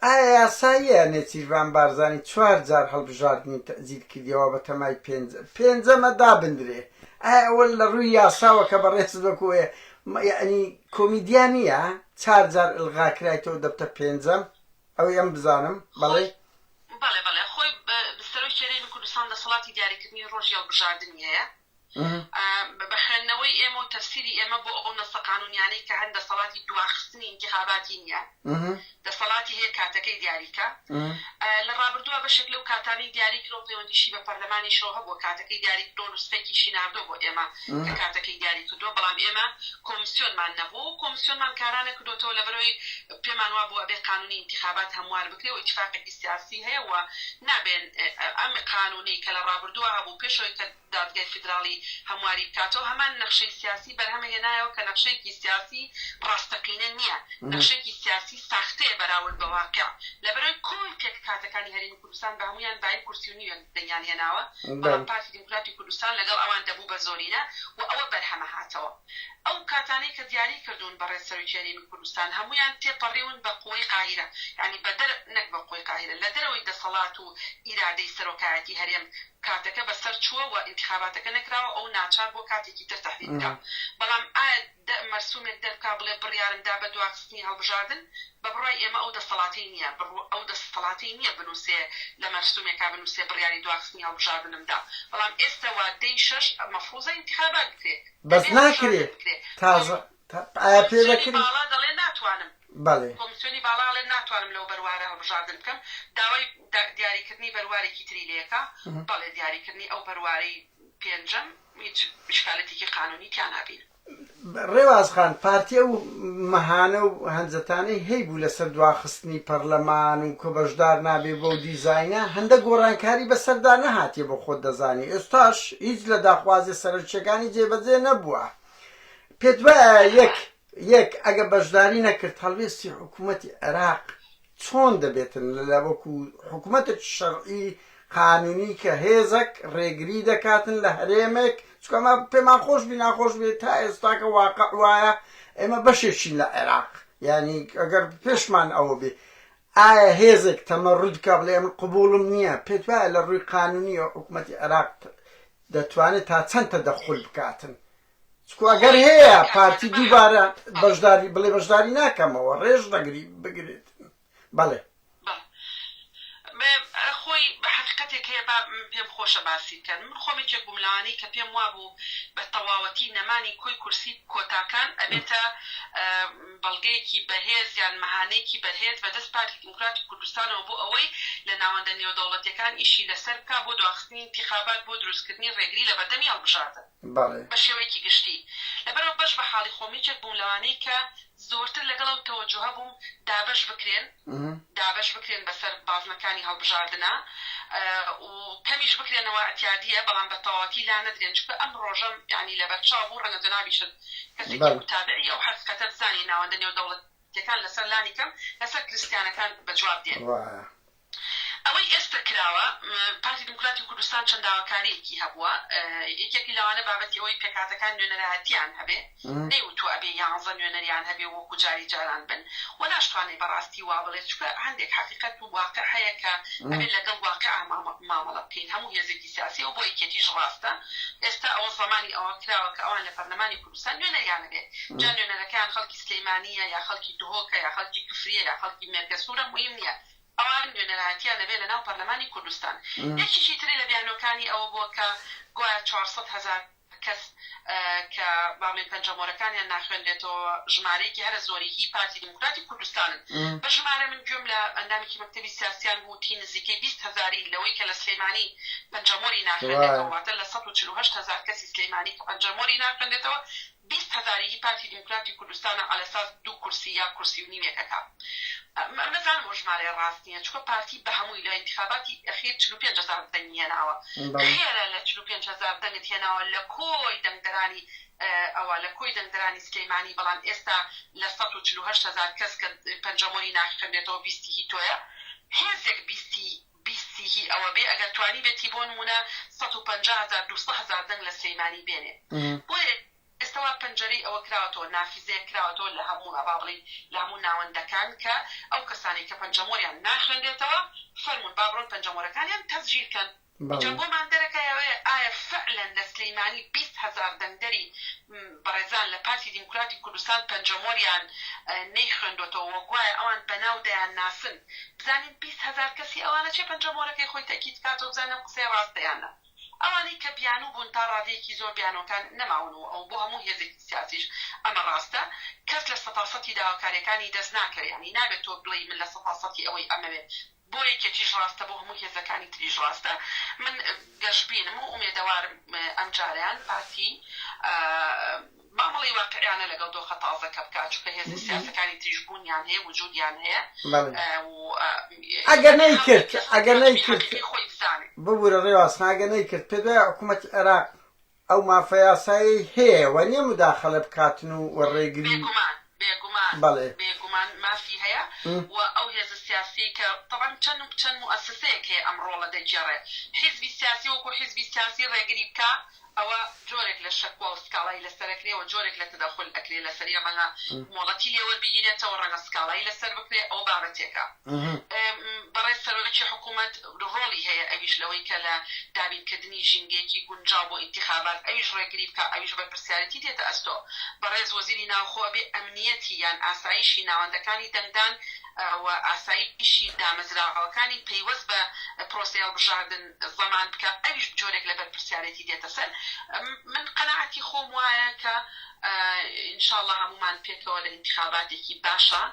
ئایا یاساییە نێچیرڤان بارزانی چوار جار هەڵبژاردنی تەئجیل کردیەوە بە تەمای پێنج پێنجەمە دابندرێ ئایا ئەوە لە ڕووی یاساوە کە بەڕێزت وەکو یەعنی کۆمیدیا نییە چار جار ئلغا کرایتەوە دەبتە پێنجەم ئەوەی ئەم بزانم بەڵێ. خۆی بەڵێ بەڵێ خۆی سەرۆکی هەرێمی کوردستان دەسەڵاتی دیاریکردنی ڕۆژی هەڵبژاردنی هەیە بە خوێندنەوەی ئێمە و تەفسیری ئێمە بۆ ئەو نەسە قانونیانەی کە هەن دەسەڵاتی دواخستنی ئینتیخاباتی نییە دەسەڵاتی هەیە کاتەکەی دیاریکا لە ڕابردووە بەشێک لەو کاتانەی دیاری کرۆ پەیوەندیشی بە پەرلەمانیشەوە هەبووە کاتەکەی دیاری کردووە نوسخەیەکیشی ناردووە بۆ ئێمە کە کاتەکەی دیاری کردووە بەڵام ئێمە کۆمسیۆنمان نەبوو و کۆمسیۆنمان کارا نەکردۆتەوە لەبەرئەوەی پێمان وابوو ئەبێ قانونی ئینتیخابات هەموار بکرێ و ئیتیفاقێکی سیاسی هەیە و نابێ ئەم قانونەی کە لە ڕابردووە هەبوو پێش ئەوەی کە دادگای فیدراڵی هەمواری بکاتەوە هەمان نەخشەی سیاسی بەرهەم هێنایەوە کە نەخشەیەکی سیاسی ڕاستەقینە نییە نەخشەیەکی سیاسی ساختەیە بەراورد بە واقیع لەبەرئەوەی کۆی پێکهاتەکانی هەرێمی کوردستان بە هەموویان بایی کورسی و نیوێک دەنگیان هێناوە بەڵام پارتی دیموکراتی کوردستان لەگەڵ ئەوان دەبوو بە زۆرینە و ئەوە بەرهەمە هاتەوە. ئەو کاتانەی کە دیاری کردوون بەڕێز سەرۆکی هەرێمی کوردستان هەموویان تێپەڕیون بە قوەی قاهیرە یانی بە دەر نەک بە قوەی قاهیرە لە دەرەوەی دەسەڵات و ئیرادەی سەرۆکایەتی هەرێم کاتەکە بە سەر چووە و ئینتیخاباتەکە نەکراوە ئەو ناچار بووە کاتێکی تر تەحدید بکا بەڵام ئایا دە مەرسومێک دەربکا بڵێ بڕیارم دا بە دواخستنی هەڵبژاردن بە بڕوای ئێمە ئەو دەسەڵاتەی نییە بڕ ئەو دەسەڵاتەی نییە بنووسێ لە مەرسومێکا بنووسێ بڕیاری دواخستنی هەڵبژاردنم دا بەڵام ئێستە وادەی شەش مەفروزە ئینتیخابات بکرێ بەس دەبێ ناکرێ هەڵبژاردن بکرێ تازە ئایا پێ کۆمسیۆنی دەکری؟ باڵا دەڵێ ناتوانم بەڵێ. کۆمسیۆنی باڵا ئەڵێ ناتوانم لەو بەروارە هەڵبژاردن بکەم داوای دیاریکردنی بەروارێکی تری لێکا بەڵێ دیاریکردنی ئەو بەروارەی پێنجەم هیچ ئیشکالەتێکی قانونی تیا نابینم. ڕێواز خان، پارتی ئەو مەهانە و هەنجەتانەی هەیبوو لەسەر دواخستنی پەرلەمان و کە بەشدار نابێ بەو دیزاینە، هەندە گۆڕانکاری بەسەردا نەهاتیە بۆ خۆت دەزانی ئێستاش هیچ لە داخوازیە سەرەکیەکانی جێبەجێ نەبووە. پێت وایە یەک یەک ئەگە بەشداری نەکرد هەڵوێستی حکوومەتی عێراق چۆن دەبێتن لە وەکو حکومەتێکی شەرعی قانونی کە هێزەک ڕێگری دەکاتن لە هەرێمێک چونکە ئەمە پێمان خۆش بی ناخۆش بێ تا ئێستاکە واقع وایە ئێمە بەشێکین لە عێراق یعنی ئەگەر پێشمان ئەوە بێ ئایا هێزێک تەمەڕود بکا بڵێ ئەمن قبوڵم نییە پێت وایە لە ڕووی قانونیەوە حکومەتی عێراق دەتوانێت تا چەند تەدەخول بکاتن؟ چکو ئەگەر خۆی هەیە کاک پارتی نەبەز دووبارە بەڵێ. بەشداری بڵێ بەشداری ناکەمەوە ڕێژ دەگری بگرێت بەڵێ. بەڵێ خۆی حەقیقەتێک هەیە با پێم خۆشە باسی بکەن من خۆم یەکێک بووم لەوانەی کە پێم وابوو بە تەواوەتی نەمانی کۆی کورسی کۆتاکان ئەبێتە بەڵگەیەکی بەهێز یان مەهانەیەکی بەهێز بەدەست پارتی دیموکراتی کوردستانەوە بۆ ئەوەی لە ناوەندە نێودەوڵەتیەکان ئیشی لەسەر بکا بۆ دواخستنی ئینتیخابات بۆ دروستکردنی ڕێگری لەبەردەمی هەڵبژاردن. بەڵێ. بە شێوەیەکی گشتی. لەبەرئەوە بەش بە حاڵی خۆم یەکێک بووم لەوانەی کە زۆرتر لەگەڵ ئەو تەوەجوهە بووم دابەش بکرێن، دابەش بکرێن بەسەر بازنەکانی هەڵبژاردنا و کەمیش بکرێنەوە ئیعتیادییە، بەڵام بە تەواوەتی لانەدرێن، چونکە ئەم ڕۆژەم یانی لەبەرچاو بوو، ڕەنگە جەنابیشت کەسێکی بەڵێ. موتابعی ئەو حەقیقەتە بزانی ناوەندە نێودەوڵەتییەکان لەسەر لانی کەم لەسەر کریستیانەکان بە جواب دێن. وایە. ئەوەی ئێستە کراوە، پارتی دیموکراتی کوردستان چەند داواکارییەکی هەبووە، یەکێکی لەوانە بابەتی ئەوەی پێکهاتەکان نوێنەرایەتییان هەبێ، نەیوتووە ئەبێ یانزە نوێنەریان هەبێ و وەکو جاری جاران بن و ناشتوانێ بەڕاستی وا بڵێ، چونکە هەندێک حەقیقەت و واقع هەیە کە ئەبێ لەگەڵ واقعا مامەڵە بکەین، هەموو هێزێکی سیاسی و بۆ یەکێتیش ڕاستە، ئێستا ئەوە زەمانی ئەوە کراوە کە ئەوان لە پەرلەمانی کوردستان نوێنەریان هەبێ، جا نوێنەرەکەیان خەڵکی سلێمانییە یا خەڵکی دهۆکە یا خەڵکی کفرییە یا خەڵکی مێرگەسوورە موهیم نییە، ئەوان نوێنەرایەتیان ئەبێ لەناو پەرلەمانی کوردستان. یەکێکی تری لە بیانۆکانی ئەوە بووە کە گوایە 400 هەزار کەس کە با بڵێین پەنجەمۆرەکانیان ناخوێنرێتەوە ژمارەیەکی هەرە زۆری هی پارتی دیموکراتی کوردستانن. بە ژمارە من گوێم لە ئەندامێکی مەکتەبی سیاسیان بوو وتی نزیکەی 20 هەزاری لەوەی کە لە سلێمانی پەنجەمۆری ناخوێنرێتەوە واتە لە 148 هەزار کەسی سلێمانی کە پەنجەمۆری ناخوێنرێتەوە 20 هەزاری هی پارتی دیموکراتی کوردستانە عەلەساس دوو کورسی یا کورسی و نیوێک ئەکا. ئەمن ئەزانم ئەو ژمارەیە ڕاست نیە چونکە پارتی بە هەمووی لە ئینتیخاباتی ئەخیر 45 هەزار دەنگی هێناوە. خێرە لە 45 هەزار دەنگت هێناوە لە کۆی دەنگدەرانی ئەوە لە کۆی دەنگدەرانی سلەیمانی بەڵام ئێستا لە 148 هەزار کەس کە پەنجەمۆری ناخوێنرێتەوە بیستی هی تۆیە هێزێک بیستی بیستی هی ئەوە بێ ئەگەر توانیبێتی بۆ نموونە 150 هەزار 200 هەزار دەنگ لە سلەیمانی بێنێ بۆیە ئێستا وا پەنجەرەی ئەوە کراوەتەوە نافیزەیەک کراوەتەوە لە هەموو با بڵێین لە هەموو ناوەندەکان کە ئەو کەسانەی کە پەنجەمۆریان ناخوێنرێتەوە فەرموون با بڕۆن پەنجەمۆرەکانیان تەسجیل کەن جا بۆمان دەرەکەوێ ئایا فعلەن لە سلەیمانی 20 هەزار دەنگدەری بەڕێزان لە پارتی دیموکراتی کوردستان پەنجەمۆریان نەیخوێندۆتەوە و گوایە ئەوان بەناو دەیانناسن بزانین 20 هەزار کەسی ئەوانە چێ پەنجەمۆرەکەی خۆی تەئکید کاتەوە بزانین ئەم قسەیە ڕاستە یان نا. ئەوانەی کە بیانوو بوون تا ڕادەیەکی زۆر بیانووەکان نەماون و ئەو بۆ هەموو هێزێکی سیاسیش ئەمە ڕاستە کەس لە سەتا سەتی داواکاریەکانی دەست ناکەوێ یانی نابێت تۆ بڵێی من لە سەتا سەتی ئەوەی ئەمەوێ بۆ یەکێتیش ڕاستە بۆ هەموو هێزەکانی تریش ڕاستە من گەشبینم و ئومێدەوارم ئەمجارەیان پارتی مامەڵەی واقعیانە لەگەڵ دۆخە تازەکە بکات چونکە هێزە سیاسەکانی تریش بوونیان هەیە وجودیان هەیە و ئەگەر هەموو نەیکرد کەس ئەگەر حەجمی نەیکرد حەقیقی خۆی بزانێ. ببورە ڕێواس خان ئەگەر نەیکرد پێت وایە حکوومەتی عێراق ئەو مافە یاسایەی هەیە وە نیە موداخەلە بکاتن و وە ڕێگری بێگومان بێگومان بەڵێ. بێگومان مافی هەیە و ئەو هێزە سیاسیەی کە تەبعەن چەند چەند موئەسەسەیەک هەیە ئەم ڕۆڵە دەگێڕێ حیزبی سیاسی وەکو حیزبی سیاسی ڕێگری بکا ئەوە جۆرێک لە شەکوا و سکاڵای لەسەر ئەکرێ و جۆرێک لە تەدەخول ئەکرێ لەسەری ڕەنگە مۆڵەتی لێ وەربگیرێتەوە ڕەنگە سکاڵای لەسەر بکرێ ئەوە بابەتێکە بەڕێز سەرۆکی حکوومەت ڕۆڵی هەیە ئەویش لەوەی کە لە دابینکردنی ژینگەیەکی گونجاو بۆ ئینتیخابات ئەویش ڕێگری بکا ئەویش بەرپرسیارێتی دێتە ئەستۆ بەڕێز وەزیری ناوخۆ ئەبێ ئەمنیەتی یان ئاسایشی ناوەندەکانی دەنگدان و ئاسایشی دامەزراوەکانی پەیوەست بە پرۆسەی هەڵبژاردن زەمان بکا ئەویش جۆرێک لە بەرپرسیارێتی دێتە سەر من قەناعەتی خۆم وایە کە ان شاء اللە هەموومان پێکەوە لە ئینتخاباتێکی باشا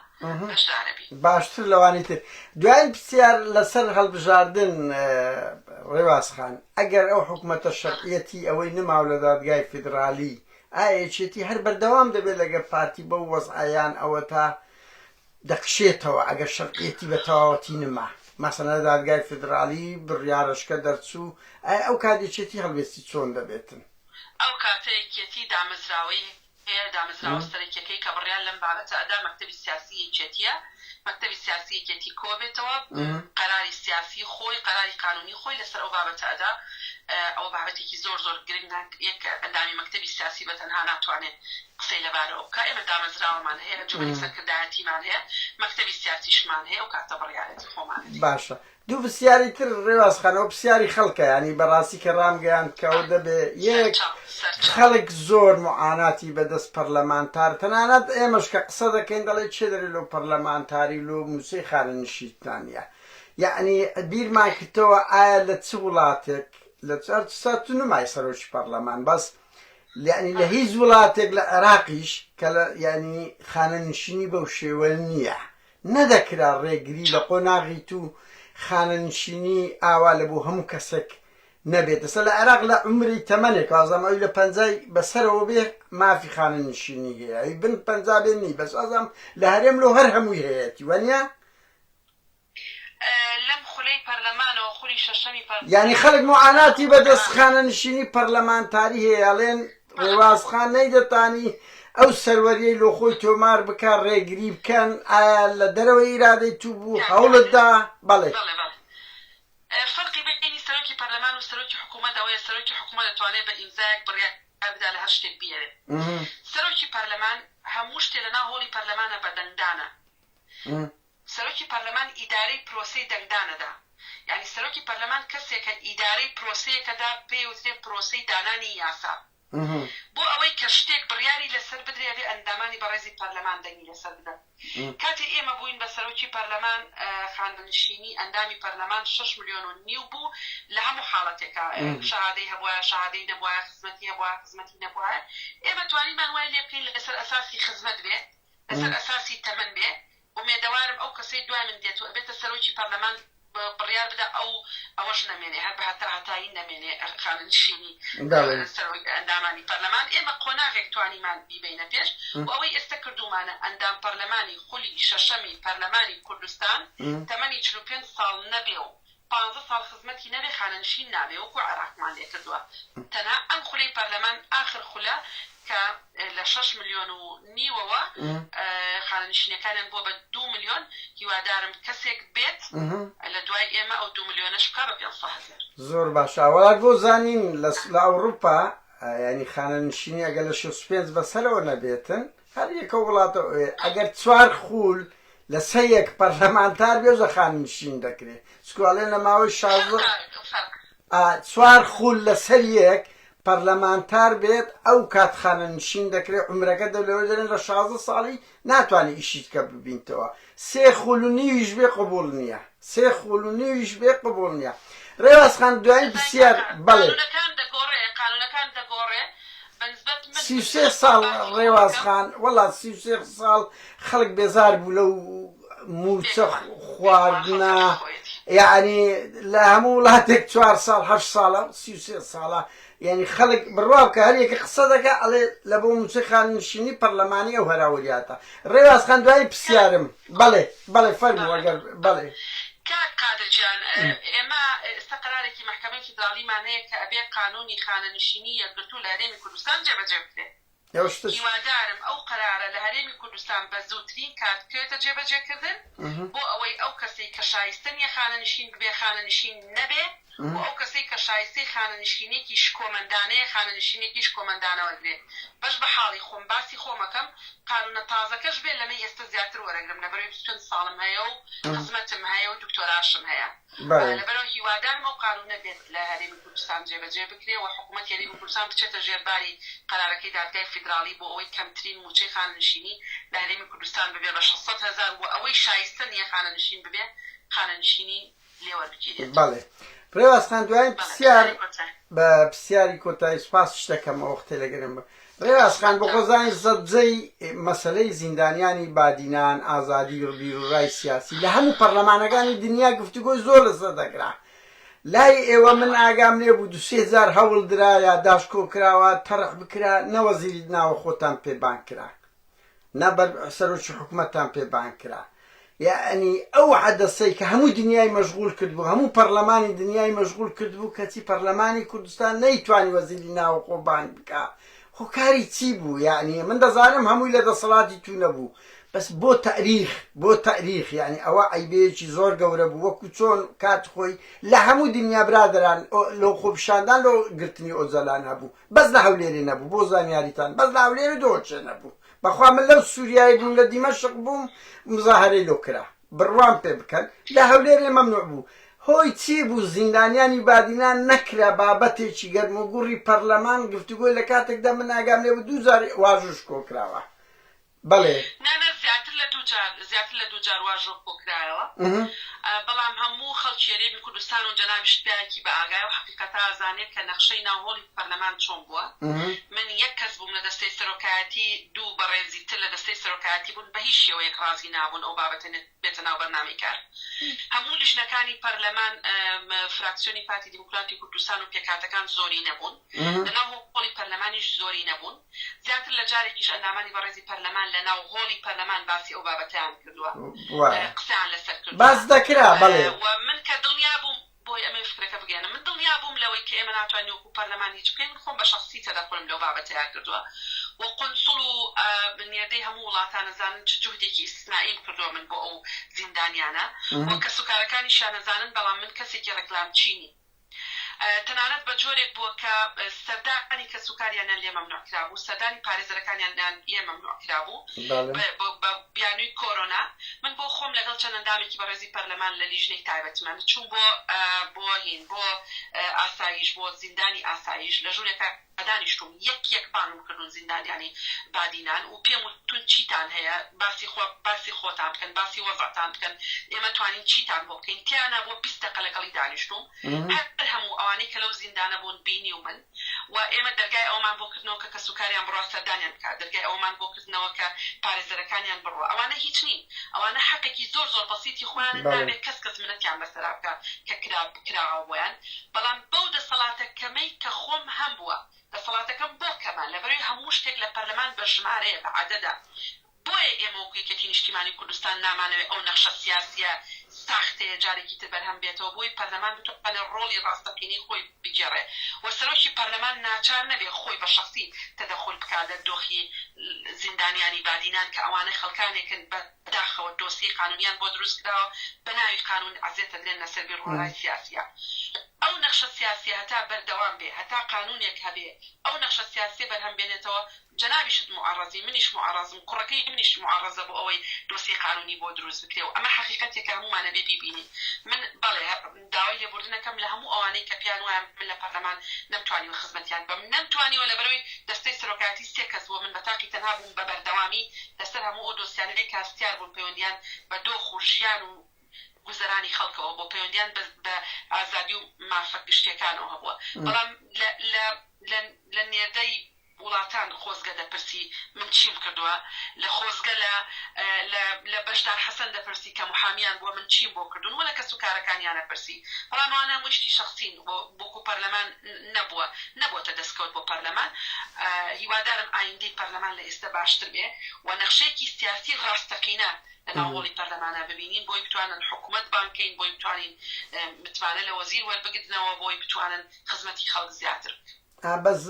بەشدارەبین. باشتر لەوانی تر. دوایین پرسیار لەسەر هەڵبژاردن ڕێواس خان، ئەگەر ئەو حکومەتە شەرعیەتی ئەوەی نەماو لە دادگای فیدرالی، ئایا یەکێتی هەر بەردەوام دەبێت لەگەر پارتی بەو وەزعە یان ئەوەتا دەکشێتەوە ئەگەر شەرعیەتی بە تەواوەتی نما مەسەلەن لە دادگای فیدرالی بڕیارەشکە دەرچوو ئایا ئەو کات یەکێتی هەڵوێستی چۆن دەبێتن؟ ئەو کاتە یەکێتی دامەزراوەی هەیە، دامەزراوە سەرەکیەکەی کە بڕیار لەم بابەتە ئەدا مەکتەبی سیاسی یەکێتیە، مەکتەبی سیاسی یەکێتی کۆبێتەوە قەراری سیاسی خۆی قەراری قانونی خۆی لەسەر ئەو بابەتە ئەدا. ئەوە بابەتێکی زۆر زۆر گرنگە، یەک ئەندامی مەکتەبی سیاسی بە تەنها ناتوانێت قسەی لەبارەوە بکا، ئێمە دامەزراوەمان هەیە، ئەنجومەنی سەرکردایەتیمان هەیە، مەکتەبی سیاسیشمان هەیە، ئەو کاتە بڕیارەتی خۆمانەتی. باشە دوو پرسیاری تر ڕێواز خان ئەوە پرسیاری خەڵکە یانی بەڕاستی کە ڕامگەیاند کە ئەوە دەبێ یەک خەڵک زۆر معاناتی بەدەست پەرلەمانتار تەنانەت ئێمەش کە قسە دەکەین دەڵێ کێ دەرێ لۆ پەرلەمانتاری لۆ موچەی خانەنشیتان نیە یەعنی بیرمان کردەوە ئایا لە چ وڵاتێک لە چ سا تو نمای سەرۆکی پەرلەمان بەس یعنی لە هیچ وڵاتێک لە عێراقیش کە لە یعنی خانەنشینی بەو شێوە نییە نەدەکرا ڕێگری لە قۆناغی تو خانەنشینی ئاوا لە بۆ هەموو کەسێک نەبێت ئێستا لە عێراق لە عومری تەمەنێک وازم ئەوی لە پەنجای بەسەرەوە بێ مافی خانەنشینی هەیە ئەوی بن پەنجا بێ نی بەس وازم لە هەرێم لۆ هەر هەمووی هەیەتی وەنیە؟ لەم خولەی پەرلەمانەوە خولی شەشەمی یانی پەرلەمانی خەلک موعاناتی کوردستان بەدەست خانەنشینی پەرلەمانتاری هەیە ئەڵێن ڕێواز خان نەیدەتانی ئەو سەروەریەی لۆ خۆی تۆمار بکا ڕێگری بکەن ئایا لە دەرەوەی ئیرادەی تو بوو کاک هەوڵت قادر دا بەڵێ. بەڵێ بەڵێ فەرقی بەینی سەرۆکی پەرلەمان و سەرۆکی حکوومەت ئەوەیە سەرۆکی حکوومەت دەتوانێت بە ئیمزایەک بڕیار بدا لە هەر شتێک بیەوێ سەرۆکی پەرلەمان هەموو شتێ لەناو هۆڵی پەرلەمانە بە دەنگدانە سەرۆکی پەرلەمان ئیدارەی پرۆسەی دەنگدانەدا یانی سەرۆکی پەرلەمان کەسێکە ئیدارەی پرۆسەیەکەدا پێی وترێ پرۆسەی دانانی یاسا بۆ ئەوەی کە شتێک بڕیاری لەسەر بدرێ ئەبێ ئەندامانی بەڕێزی پەرلەمان دەنگی لەسەر بدەن کاتێ ئێمە بووین بە سەرۆکی پەرلەمان خانەنشینی ئەندامی پەرلەمان شەش ملیۆن و نیو بوو لە هەموو حاڵەتێکا شەهادەی هەبوایە شەهادەی نەبوایە خزمەتی هەبوایە خزمەتی نەبوایە ئێمە توانیمان وای لێ بکەین لەسەر ئەساسی خزمەت بێ لەسەر ئەساسی تەمەن بێ، ئومێدەوارم ئەو کەسەی دوای من دێت و ئەبێتە سەرۆکی پەرلەمان بڕیار بدا ئەو ئەوەش نەمێنێ هەر بە هەتا هەتایی نەمێنێ خانەنشینی سەرۆک ئەندامانی پەرلەمان، ئێمە قۆناغێک توانیمان بیبەینە پێش و ئەوەی ئێستە کردوومانە ئەندام پەرلەمانی خولی شەشەمی پەرلەمانی کوردستان تەمەنی 45 ساڵ نەبێ و پانزە ساڵ خزمەتی نەبێ خانەنشین نابێ وەکو عێراقمان لێکردوە تەنها ئەم خولەی پەرلەمان ئاخر خولە کە لە شەش ملیۆن و نیوەوە خانەنشینەکانیان بوە بە دوو ملیۆن هیوادارم کەسێک بێت لە دوای ئێمە ئەو دوو ملیۆنەش بکا بە 500 هەزار. زۆر باشە وەڵا بۆ زانین لە لە ئەوڕوپا یانی خانەنشینی ئەگەر لە 65 بەسەرەوە نەبێتن هەر یەکە وڵاتە ئەگەر چوار خول لە سە یەک پەرلەمانتار بێ زە خانەنشین دەکرێ چکو ئەڵێن لە ماوەی 16 چوار خول لە سەر یەک پەرلەمانتار بێت ئەو کات خانەنشین دەکرێ عومرەکە دە لەوە دەرێن لە 16 ساڵی ناتوانێ ئیشی تکە ببینتەوە سێ خول و نیویش بێ قبوڵ نییە سێ خول و نیویش بێ قبوڵ نییە ڕێواز خان دوایین پرسیار بەڵێ. قانونەکان دەگۆڕێ قانونەکان دەگۆڕێ بەنسبەت من 33 ساڵ ڕێواز خان وەڵا 33 ساڵ خەڵک بێزار بوو لەو مووچە خواردنە یعنی لە هەموو وڵاتێک چوار ساڵ هەشت ساڵە 33 ساڵە یعنی خەڵک بڕوا بکە هەر یەکە قسە دەکا ئەڵێ لە بۆ مووچەی خانەنشینی پەرلەمانی ئەو هەراوریاتە ڕێواز خان دوایی پرسیارم بەڵێ بەڵێ فەرموو ئەگەر بەڵێ. کاک قادر گیان ئێمە ئێستا قەرارێکی مەحکەمەی فیدراڵیمان هەیە کە ئەبێ قانوونی خانەنشینی یەکگرتوو لە هەرێمی کوردستان جێبەجێ بکرێ. هیوادارم ئەو قەرارە لە هەرێمی کوردستان بە زووترین کات بکەوێتە جێبەجێکردن بۆ ئەوەی ئەو کەسەی کە شایستە نییە خانەنشین ببێ خانەنشین نەبێ و ئەو کەسەی کە شایستەی خانەنشینێکی شکۆمەندانەیە خانەنشینێکی شکۆمەندانە وەرگرێ. بەش بە حاڵی خۆم باسی خۆم ئەکەم قانونە تازەکەش بێ لەمەی ئێستە زیاتر وەرەگرم لەبەرئەوەی 25 ساڵم هەیە و خزمەتم هەیە و دکتۆراشم هەیە. لەبەرئەوە هیوادارم ئەو قانونە بێت لە هەرێمی کوردستان جێبەجێ بکرێ و حکومەتی هەرێمی کوردستان بچێتە ژێر باری قەرارەکەی دادگای فیدراڵی بۆ ئەوەی کەمترین موچەی خانەنشینی لە هەرێمی کوردستان ببێ بە 600 هەزار و ئەوەی شایستە نیە خانەنشین ببێ خانەنشینی لێ وەربگیرێت. بەڵێ ڕێواز خان دوایین پرسیار بە پرسیاری کۆتایی سوپاسیش دەکەم ئەو وەختەی لەگەرم بوو. ڕێواز خان بۆ خۆزانی زەجەی مەسەلەی زیندانیانی بادینان ئازادی بیروڕای سیاسی لە هەموو پەرلەمانەکانی دنیا گفتوگۆی زۆر لەسەر دەکرا لای ئێوە من ئاگام لێ بوو دوو سێ جار هەوڵ درا یاداشت کۆ کراوە تەرح بکرا نە وەزیری ناوەخۆتان پێ بانگ کرا نە بەر سەرۆکی حکومەتتان پێ بانگ کرا یەعنی ئەو حەدەسەی کە هەموو دنیای مەشغول کردبوو هەموو پەرلەمانی دنیای مەشغول کردبوو کەچی پەرلەمانی کوردستان نەیتوانی وەزیری ناوەخۆ بانگ بکا هۆکاری چی بوو یەعنی من دەزانم هەمووی لە دەسەڵاتی تو نەبوو. بەس بۆ تەئریخ بۆ تەئریخ یانی ئەوە عەیبەیەکی زۆر گەورە بوو وەکو چۆن کات خۆی لە هەموو دنیا برادەران لۆ خۆپیشاندان لۆ گرتنی ئۆجەلان هەبوو بەس لە هەولێرێ نەبوو بۆ زانیاریتان بەس لە هەولێر و دهۆکێ نەبوو بەخوا من لەو سوریای بووم لە دیمەشق بووم مزاهەرەی لۆ کرا بڕوام پێ بکەن لە هەولێرێ مەمنوع بوو هۆی چی بوو زیندانیانی بادینان نەکرا بابەتێکی گەرموگوڕی پەرلەمان گفتوگۆی لە کاتێکدا من ئاگام لێ بوو دووجار واژووش کۆکراوە بەڵێ. نا نا زیاتر لە دووجار زیاتر لە دووجار واژۆ کۆکرایەوە بەڵام هەموو خەڵکی هەرێمی کوردستان و جەنابیشت پیاوێکی بە ئاگایە و حەقیقەتە ئەزانێ کە نەخشەی ناو هۆڵی پەرلەمان چۆن بووە من یەک کەس بووم لە دەستەی سەرۆکایەتی دوو بەڕێزی تر لە دەستەی سەرۆکایەتی بوون بە هیچ شێوەیەک ڕازی نابوون ئەو بابەتە بێتە ناو بەرنامەی کار هەموو لیژنەکانی پەرلەمان فراکسیۆنی پارتی دیموکراتی کوردستان و پێکهاتەکان زۆری نەبوون لە ناو هۆڵی پەرلەمانیش زۆری نەبوون زیاتر لە جارێکیش ئەندامانی بەڕێزی پەرلەمان لە ناو هۆڵی پەرلەمان باسی ئەو بابەتەیان کردووە، قسەیان لەسەر کردووە. باس دەکرا، بەڵێ. و من کە دڵنیا بووم، بۆی ئەمەوێ فکرەکە بگەیەنم، من دڵنیا بووم لەوەی کە ئێمە ناتوانین وەکوو پەرلەمان هیچ بکەین، من خۆم بە شەخسی تەدەخولم لەو بابەتەیا کردووە و قونسوڵ و نێردەی هەموو وڵاتان ئەزانن چ جوهدێکی ئیستسنائیم کردووە من بۆ ئەو زیندانیانە و کەسوکارەکانیشیان ئەزانن، بەڵام من کەسێکی ڕێکلامچی نیم. تەنانەت بە جۆرێک بووە کە سەردانی کەسوکاریانیان لێ مەمنوع کرابوو، سەردانی پارێزەرەکانیانیان لێ مەمنوع کرابوو بە بیانووی کۆرۆنا. من بۆ خۆم لەگەڵ چەند ئەندامێکی بەڕێزی پەرلەمان لە لیژنەی تایبەتمەند چووم بۆ بۆ هین بۆ ئاسایش بۆ زیندانی ئاسایش لە ژوورێکا دانیشتووم یەک یەک بانگم کردوون زیندانیانی بادینان و پێم وتوون چیتان هەیە باسی خۆ باسی خۆتان بکەن باسی وەزعتان بکەن ئێمە توانین چیتان بۆ بکەین تیانا بۆ 20 دەقە لەگەڵی دانیشتووم هەر هەموو ئەوانەی کە لەو زیندانە بوون بینیومن و ئێمە دەرگای ئەوەمان بۆ کردنەوە کە کەسوکاریان بڕوا سەردانیان بکات دەرگای ئەوەمان بۆ کردنەوە کە پارێزەرەکانیان بڕوا ئەوانە هیچ نین ئەوانە حەقێکی زۆر زۆر بەسیتی خۆیانن نابێت کەس کەس منەتیان بەسەرا بکا کە کرا کراوە بۆیان بەڵام بەو دەسەڵاتە کەمەی کە خۆم هەمبووە، دەسەڵاتەکەم بۆ کەمە، لەبەرئەوەی هەموو شتێک لە پەرلەمان بە ژمارەیە، بە عەدەدە، بۆیە ئێمە وەکو یەکێتی نیشتیمانی کوردستان نامانەوێ ئەو نەخشە سیاسییە ساختەیە جارێکی تر بەرهەم بێتەوە، بۆی پەرلەمان بتوانێ ڕۆڵی ڕاستەقینەی خۆی بگێڕێ و سەرۆکی پەرلەمان ناچار نەبێ خۆی بە شەخسی تەدەخول بکا لە دۆخی زیندانیانی بادینان کە ئەوانە خەڵکانێکن بە بەداخەوە دۆسیەی قانونیان بۆ دروست کراوە بەناوی قانون عەزێت ئەدرێن لەسەر بیروڕای سیاسیە. ئەو نەخشە سیاسیە هەتا بەردەوام بێ هەتا قانونێک هەبێ ئەو نەخشە سیاسیە بەرهەم بێنێتەوە جەنابیشت موعەڕەزی منیش موعەڕەزم کوڕەکەی منیش موعەڕەزە بۆ ئەوەی دۆسیەی قانونی بۆ دروست بکرێ و ئەمە حەقیقەتێکە هەموومان ئەبێ بیبینین من بەڵێ داوای لێبوردن ئەکەم لە هەموو ئەوانەی کە پێیان وایە من لە پەرلەمان نەمتوانیوە خزمەتیان بکەم، نەمتوانیوە لەبەرئەوەی دەستەی سەرۆکایەتی سێ کەس بووە من بە تاقی تەنها بووم بە بەردەوامی لەسەر هەموو ئەو دۆسیانەی کە هەستیار بوون پەیوەندیان بە دۆخ و ژیان و گوزەرانی خەڵکەوە بووە پەیوەندیان بە ئازادی و مافە گشتیەکانەوە هەبووە بەڵام لە لە لە لە نێردەی وڵاتان خۆزگە دەپرسی من چیم کردووە؟ لە خۆزگە لە لە لە بەشدار حەسەن دەپرسی کە محامیان بووە من چیم بۆ کردوون وە لە کەس و کارەکانیان ئەپرسی بەڵام ئەوانە هەمووی شتی شەخسین بۆ وەکو پەرلەمان نەبووە نەبۆتە دەسکەوت بۆ پەرلەمان هیوادارم ئایندەی پەرلەمان لە ئێستە باشتر بێ و نەخشەیەکی سیاسی ڕاستەقینە لە ناو هۆڵی پەرلەمانا ببینین بۆی بتوانن حکومەت بانگ کەین بۆی بتوانین متمانە لە وەزیر وەربگرنەوە بۆی بتوانن خزمەتی خەڵک زیاتر بکەن. بەس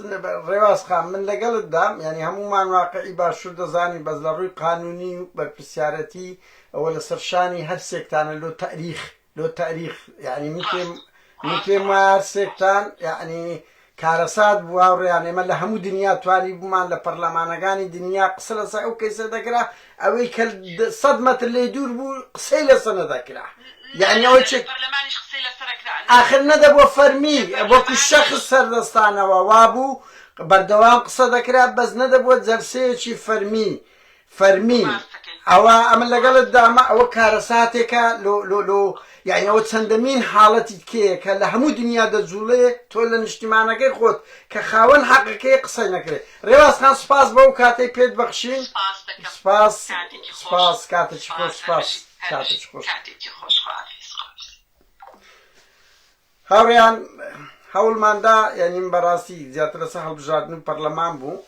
ڕێواز خان من لەگەڵت دام یانی هەموومان واقعی باشوور دەزانین بەس لە ڕووی قانونی و بەرپرسیارەتی ئەوە لەسەر شانی هەر سێکتانە لۆ تەئریخ لۆ تەئریخ یانی من پێم من پێم وایە هەر سێکتان یانی کارەسات بوو هاوڕێیان ئێمە لە هەموو دنیا توانی بوومان لە پەرلەمانەکانی دنیا قسە لەسەر ئەو کەیسە دەکرا ئەوەی کە سەد مەتر لێی دوور بوو قسەی لەسەر نەدەکرا یانی ئەوەی چ ئاخر نەدەبووە فەرمی وەکو شەخس سەردەستانەوە وابوو بەردەوام قسە دەکرا بەس نەدەبووە جەلسەیەکی فەرمی فەرمی ئەوە ئەمن لەگەڵت دامە ئەوە کارەساتێکە لۆ لۆ لۆ یعنی ئەوە چەندەمین حاڵەتی کێیە کە لە هەموو دنیا دەجوڵێ تۆ لە نیشتیمانەکەی خۆت کە خاوەن حەقەکەی قسەی نەکرێ ڕێواز خان سوپاس بەو کاتەی پێت بەخشین سپاس دەکەم سپاس کاتێکی خۆش سپاس کاتێکی خۆش سپاس سپاس هەربژی هەربژی کاتێکی خۆش کاتێکی خۆش خواحافیز خواحافیز. هاوڕێیان هەوڵماندا یعنی من بەڕاستی زیاتر لەسەر هەڵبژاردن و پەرلەمان بوو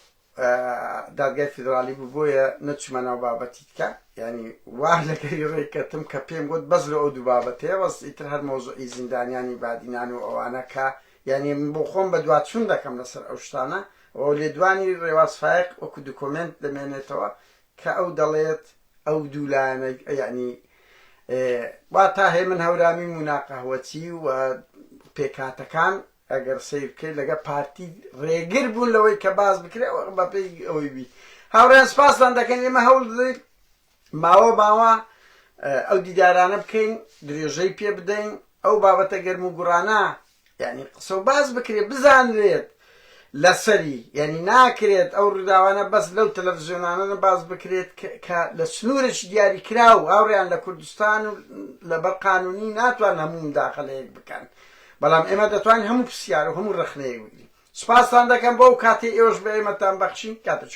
دادگای فیدراڵی بوو بۆیە نەچوومە ناو بابەتی تکە یعنی وا لەگەری ڕێکەتم کە پێم گوت بەس لە ئەو دوو بابەتەیە بەس ئیتر هەر مەوزوعی زیندانیانی بادینان و ئەوانە کە یعنی من بۆ خۆم بەدواچوون دەکەم لەسەر ئەو شتانە و لێدوانی ڕێواز فایق وەکو دوکۆمێنت دەمێنێتەوە کە ئەو دەڵێت. ئەو دوو لایەنە یعنی واتا هێمن هەورامی موناقەهوەچی و پێکهاتەکان ئەگەر سەیر بکەیت لەگە پارتی ڕێگر بوون لەوەی کە باس بکرێ بەپێی ئەوەی بی. هاوڕێیان سپاستان دەکەین ئێمە هەوڵ دەدەین ماوە ماوە ئەو دیدارانە بکەین درێژەی پێ بدەین ئەو بابەتە گەرم و گوڕانە یعنی قسە و باس بکرێت بزانرێت لەسەری یعنی ناکرێت ئەو ڕووداوانە بەس لەو تەلەڤزیۆنانە باس بکرێت کە لە سنوورێکی دیاریکراو هاوڕێیان لە کوردستان و لەبەر قانونی ناتوان هەموو مداخلەیەک بکەن بەڵام ئێمە دەتوانین هەموو پرسیار و هەموو ڕەخنەیەک بگرین. سوپاستان دەکەم بۆ ئەو کاتەی ئێوەش بە ئێمەتان بەخشی. کاتێکی.